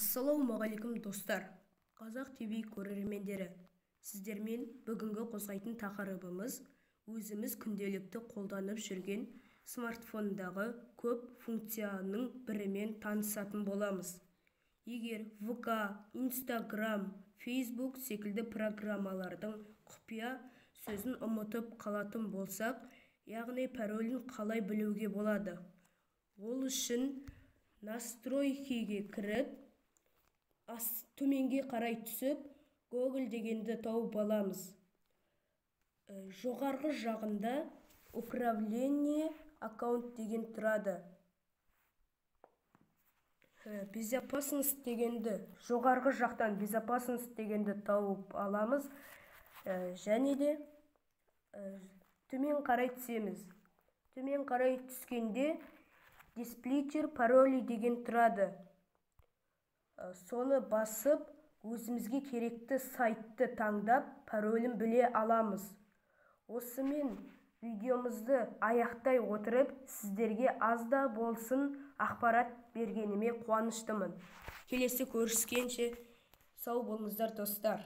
Ассалаумағалейкум, достар, Қазақ ТВ көрермендері! Сіздермен бүгінгі қозғайтын тақырыбымыз өзіміз күнделікті қолданып жүрген смартфондағы көп функцияның бірімен танысатын боламыз. Егер ВК, Инстаграм, Фейсбук секілді программалардың құпия сөзін ұмытып қалатын болсақ, яғни паролін қалай білуге болады? Ол үшін настройки ге кіріп, төменге қарай түсіп, Google дегенді тауып аламыз. Жоғарғы жағында «Управление аккаунт» деген тұрады. «Безопасность» дегенді, жоғарғы жақтан «Безопасность» дегенді тауып аламыз және де төмен қарай түсеміз. Төмен қарай түскенде «Диспетчер паролей» деген тұрады. Соны басып, өзімізге керекті сайтты таңдап, паролін біле аламыз. Осымен видеомызды аяқтай отырып, сіздерге аз да болсын ақпарат бергеніме қуаныштымын. Келесі көріскенше сау болыңыздар, достар!